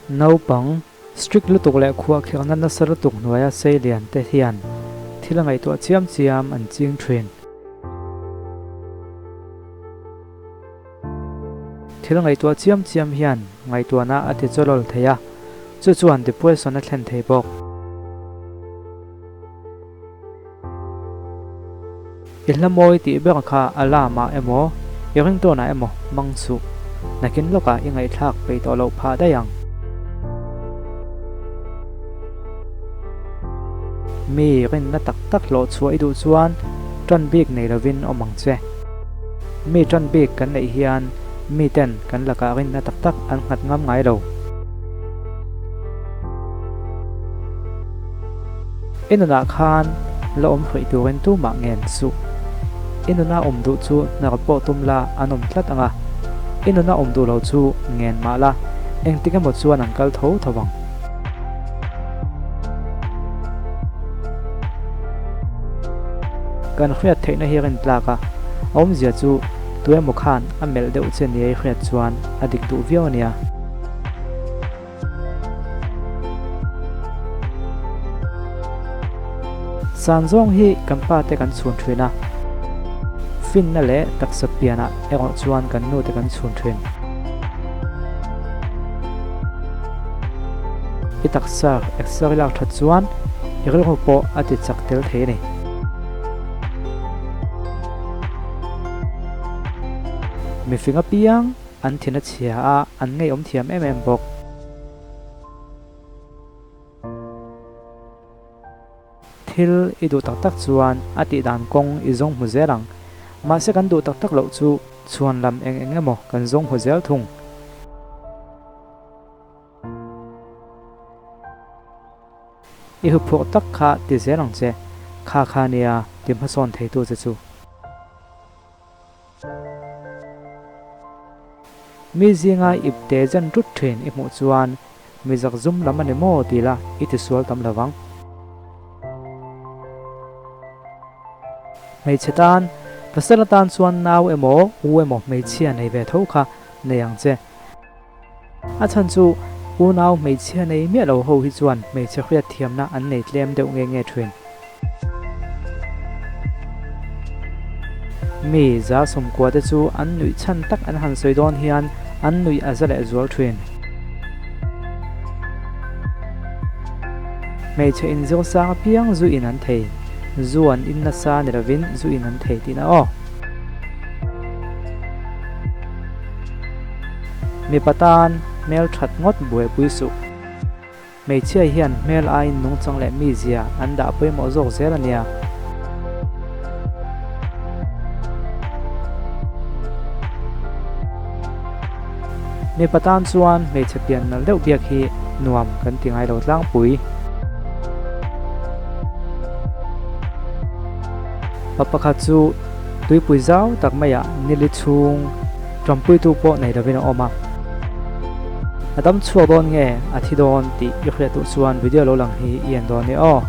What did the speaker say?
Naupang, strict lutuk leh khuahkhirhna nasa lutuk hnuaia seilian te hian thil a ngaihtuah chiam chiam an ching thin. Thil ngaihtuah chiam chiam hian ngaihtuahna a ti chawlawl thei a, chu chuan depression a thlen thei bawk. I hla mawi tih ber kha a lamah emaw, i ringtawnah emaw hmang suh. Nakin lawkah i ngaihthlak peih tawh loh phah daih ang. Mi rinna tak tak hlawh chhuah i duh chuan tan bik nei lovin awm ang che. Mi tan bik kan neih hian miten kan lakah rinna tak tak an nghat ngam ngai lo. I nunah khan la awm hruih turin tumah ngen suh. I nuna awm duh chu hnar pawh tum la an awm tlat ang a, i nuna awm duh lo chu ngen mah la, engtik emaw chuan an kal tho tho ang. Kan hriat theihna hi rintlak a, a awmzia chu tuemaw khan a melh deuh che nia i hriat chuan a dik duh viau a nia. San zawng hi kan pa te kan chhun thin a, finna leh taksa pianah erawh chuan kan nu te kan chhun thin. I taksa exer lak that chuan i rilru pawh a ti chak tel thei a ni. Mifing apiang an thin a chhia a, an ngeiawm thiam em em bawk. Thil i duh tak tak chuan a tih dan kawng i zawng hmu zel ang. Mahse kan duh tak tak loh chu chhuan lam eng eng emaw kan zawng hmu zel thung. I huphurh tak kha ti zel ang che, kha kha nia ti hmasawn theitu che chu. Mi zinga ipte zen tut thin i hmuh chuan mi zakzum lam a ni maw ti la i tisual tam lo vang. Hmeichhe tan, pasal atan chuan nau emaw u emaw hmeichhia nei ve tho kha nei ang che. A chhan chu unau hmeichhia nei miah lo ho hi chuan hmeichhe hriatthiamna an nei tlem deuh nge nge thin. Mi za sawmkua te chu an nuih chhan tak an han sawi dawn hian an nuih a za leh zual thin. Hmeichhe inzir sang apiang zu in an thei, zu an in nasa ni lovin zu in an thei tihna aw. Mipa tan hmel that ngawt buaipui suh. Hmeichhia hian hmel aiin nungchang leh mizia an dah pawimawh zawk zel a nia. Mipa tan chuan hmeichhe pian nalh deuh biak hi nuam kan ti ngai lo tlangpui. Pa pakhat chu tuipui zau tak maiah nili chhung Ṭampuitu pawh nei lovin a awm a. A dam chhuak dawn nge a thi dawn tih i hriat duh chuan video lo lang hi i en dawn nia aw.